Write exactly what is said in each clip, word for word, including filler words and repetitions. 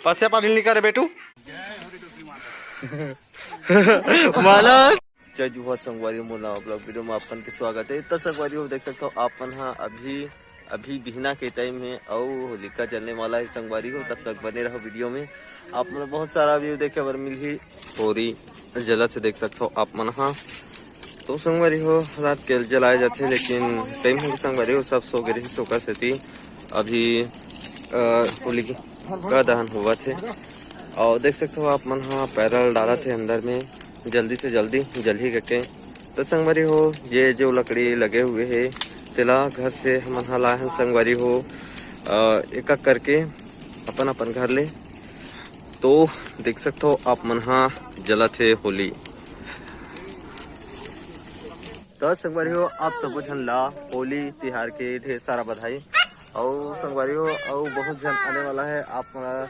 पसिया पानी निकाले बेटू। माला। जय जुहार संगवारी हो, मोला आप लोग वीडियो में आप मन के स्वागत है। तो संगवारी हो, देख सकते हो आप मन हा अभी, अभी बिहना के टाइम है और होलिका जलने वाला है संगवारी हो। तब तक बने रहो वीडियो में, आप मन बहुत सारा व्यू देखे बर मिलही। होरी जलत है, देख सकते हो आप मन हा। तो संगवारी हो, रात के जलाए जाथे, लेकिन टाइम हो संगवारी हो, सब सो गए रही, सोकर सेती अभी अ, होलिका दहन होवत है। और देख सकते हो आप मन हा पैरल डालत है अंदर में, जल्दी से जल्दी जल्दी करके। तो संगवारी हो, ये जो लकड़ी लगे हुए है, तेला घर से हमन हा लाए हन संगवारी हो, अ, एक एक करके अपन अपन घर ले। तो देख सकते हो आप मन हा जलत है होली। तो संगवारी हो, आप सबो झन ला होली तिहार के ढेर सारा बधाई। अउ संगवारी हो, अउ बहुत झन आने वाला है, आप मन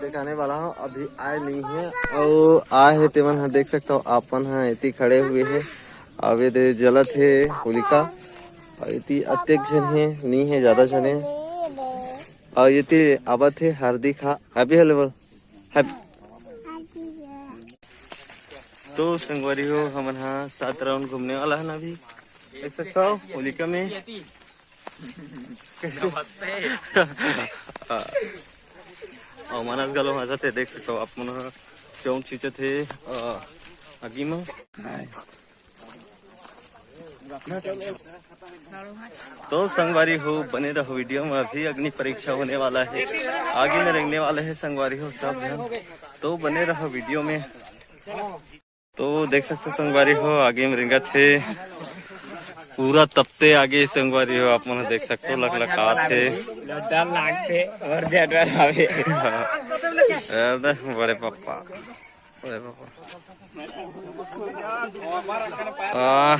देखाने वाला हूँ, अभी आए नहीं है। अउ आए है तेमन ह, देख सकता हो, आपन ह एती खड़े हुए है, अउ ये दे जलत है होलिका, अउ एती अतेक झन है, नहीं है, ज्यादा झन है। अउ एती आबत है हार्दिक हा, हैप्पी होली बोल, हैप्पी। तो संगवारी हो, हमन हा सात राउंड घूमने वाला है ना अभी, देख सकता हो होलिका में। और मानस घलो हंसत है, देख सकता हो आप मन हा, चौंक छींचत है, अ, आगी में। तो संगवारी हो, बने रहो वीडियो में, अभी अग्नि परीक्षा होने वाला है, आगे में रेंगने वाले हैं संगवारी हो सब झन। तो बने रहो वीडियो में। तो देख सकते हो संगवारी हो, आगे में रेंगत है, पूरा तपते आगे संगवारी हो, आप मन देख सकते हो, लकलकात है। डर लागते और जडर हवे। अरे बड़े पप्पा, अरे पप्पा। आ,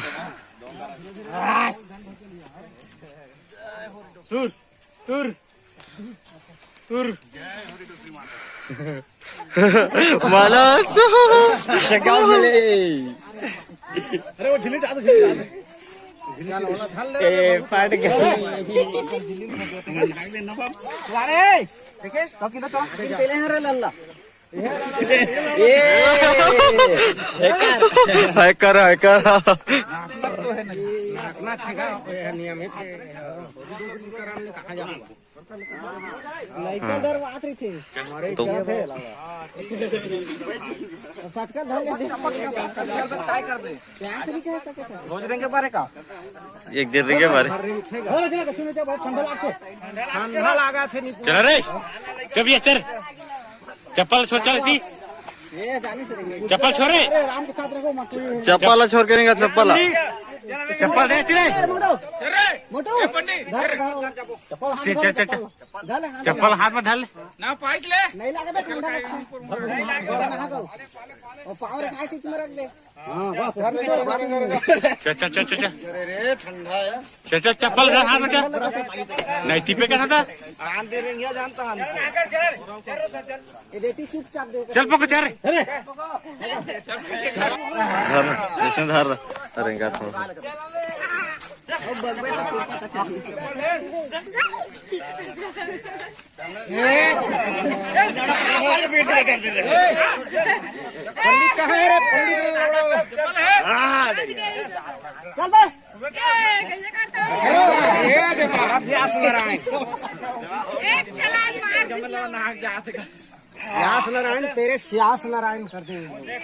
तुर, तुर, तुर। माला। शक्ल मिले। अरे वो झिल्ली डाल दो, झिल्ली डाल दो। ए, फट गया। अरे, देखे, तो किधर तो? पहले यहाँ रे लल्ला। ये, हैकर। Hacker, hacker. नाक तो है नहीं। नाक ना छेगा, ये नियमित है। कहाँ जाऊँगा? लइका डरवात रहिथे। तो सटका धर ले। रोज रेंगे बारे का? एक दिन रेंगे बारे। ठंडा लागथे। चल रे, जब ये चल, चप्पल छोड़, चल जी। चप्पल छोड़ रे। चप्पल ला छोड़ के रेंगा, चप्पल ला। चप्पल दे रे। मोटू, मोटू। चल, चल, चल, चल। चप्पल हाथ में धर ले। ना पाइक ले। नहीं लगे बे, ठंडा लगता है। नहा गो। और पाँव रखाए थी तुम्हारा ले। चल, चल, चल, चल, चल। अरे रे, ठंडा है। चल, चल, चप्पल धर हाथ में, चल। नहीं, टिपे का था। आन दे रहे हैं, जानता हूँ। ये देती चुपचाप दे। चल, पकड़, चल रे। धर, जैसे धर, अरे, गाथ में। पंडित कहाँ है रे? पंडित। चल बे। ये दे महाराज व्यास नारायण। व्यास नारायण तेरे श्यास नारायन कर देंगे।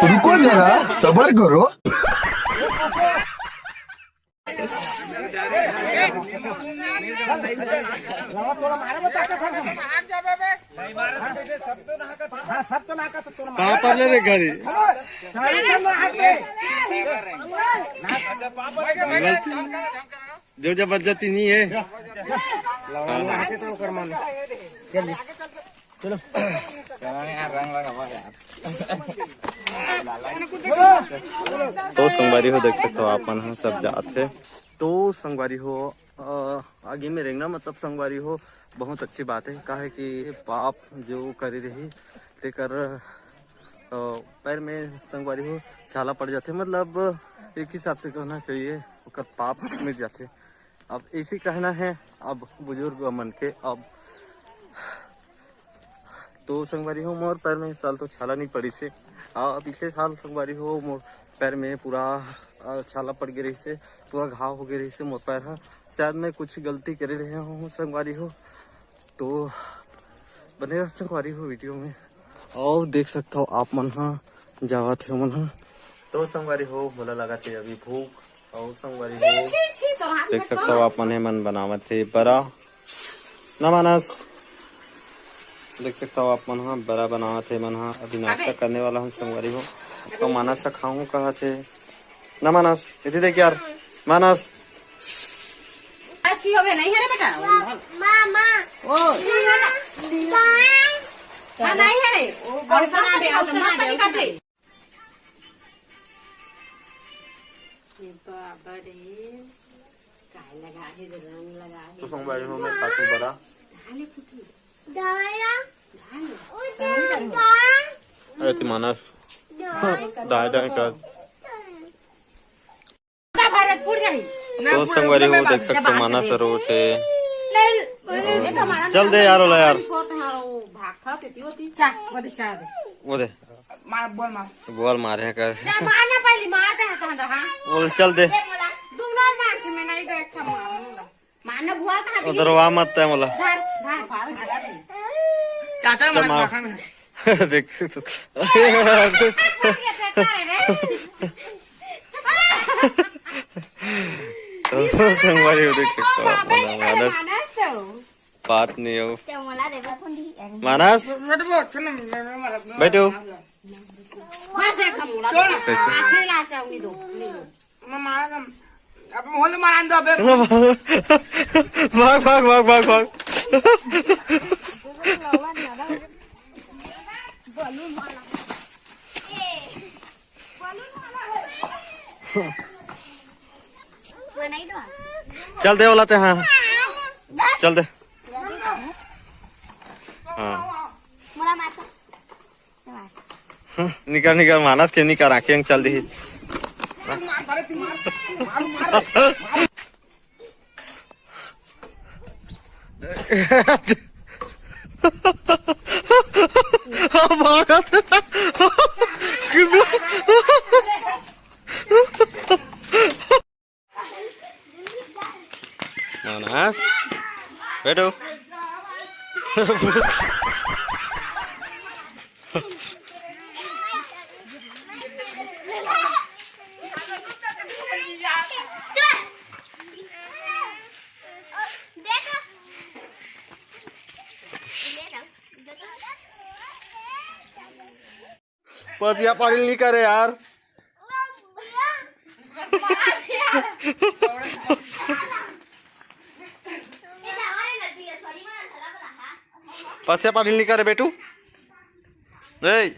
रुको जरा, सबर करो। कहाँ पर ले रे गाड़ी? जो जब बज्जती नहीं है। चलो। तो संगवारी हो, देख सकते हो आप मन ह सब जात है। तो संगवारी हो, अ, आगी में रेंगना मतलब संगवारी हो बहुत अच्छी बात है, काहे कि पाप जो करे रही तेकर, अ, पैर में संगवारी हो छाला पड़ जाथे, मतलब एक हिसाब से कहना चाहिए ओकर पाप मिट जाथे। अब इसी कहना है अब बुजुर्ग मन के। अब तो संगवारी हो मोर पैर में इस साल तो छाला नहीं पड़ी से। आ, पिछले साल संगवारी हो मोर पैर में पूरा, आ, छाला पड़ गए रही से, पूरा घाव हो गए रही से मोर पैर हा। शायद मैं कुछ गलती करे रहे हूँ संगवारी हो, तो बने रहो संगवारी हो वीडियो में। और देख सकता हो आप मन हा जावत हे मन हा, तो संगवारी हो मोला लगा थे अभी भूख। और संगवारी हो देख सकता हो आप मन हे मन बनावत हे बरा ना मानस। देख सकता हो आप मन हा बरा बनावत हे मन हा। अभी नाश्ता करने वाला हूँ संगवारी हो। तो मानस से खाऊं कहा थे ना मानस, इधर देख यार मानस। अच्छी हो गई नहीं है रे बेटा? माँ, माँ। ओ। हाँ, नहीं है रे। वो बड़का से दिखाते, मत दिखाते। ये बाबा रे, काय लगा है, रंग लगा है। तो संगवारी हो मैं खातू बरा। धाने फुटी। दाया। धाने। उधर दाया। अरे ती मानस। दाया। दाया दाया कर। भरतपुर जाही। तो संगवारी हो देख सकते हो मानस रोट है। चल दे यार, ओला यार। भाग था तेती होती। चा, वो दे, चा दे। वो दे। मार, बोल मार। बोल मारे कर। जा, मार ना पहली, मार दे, हाँ, कहाँ दे, हाँ? बोल, चल दे। दोनों मार के मैं नहीं देखा, मारूंगा। मार ना बुआ, कहाँ दे? उधर वा मत है मोला। धर, धर, धर। चाचा चल मार मार। खाना। देख तो। ये बेकार है रे। तो संगवारी हो देख सकते हो, मानस तो। बात नहीं हो। मानस, बैठो। बस एक हम उड़ा दो। कैसे? आखिरी लास्ट है, उन्हीं दो, उन्हीं दो। मैं मारा कम। अब मोहल्ले मारा दो अबे। भाग, भाग, भाग, भाग, भाग। चल दे बोला ते, हाँ। चल दे। हाँ। निकल, निकल, मानस के निकल, आंखें चल दी। मानस, बैठो। पसिया पानी नहीं करे यार। पसिया पानी नहीं करे बेटू। ए।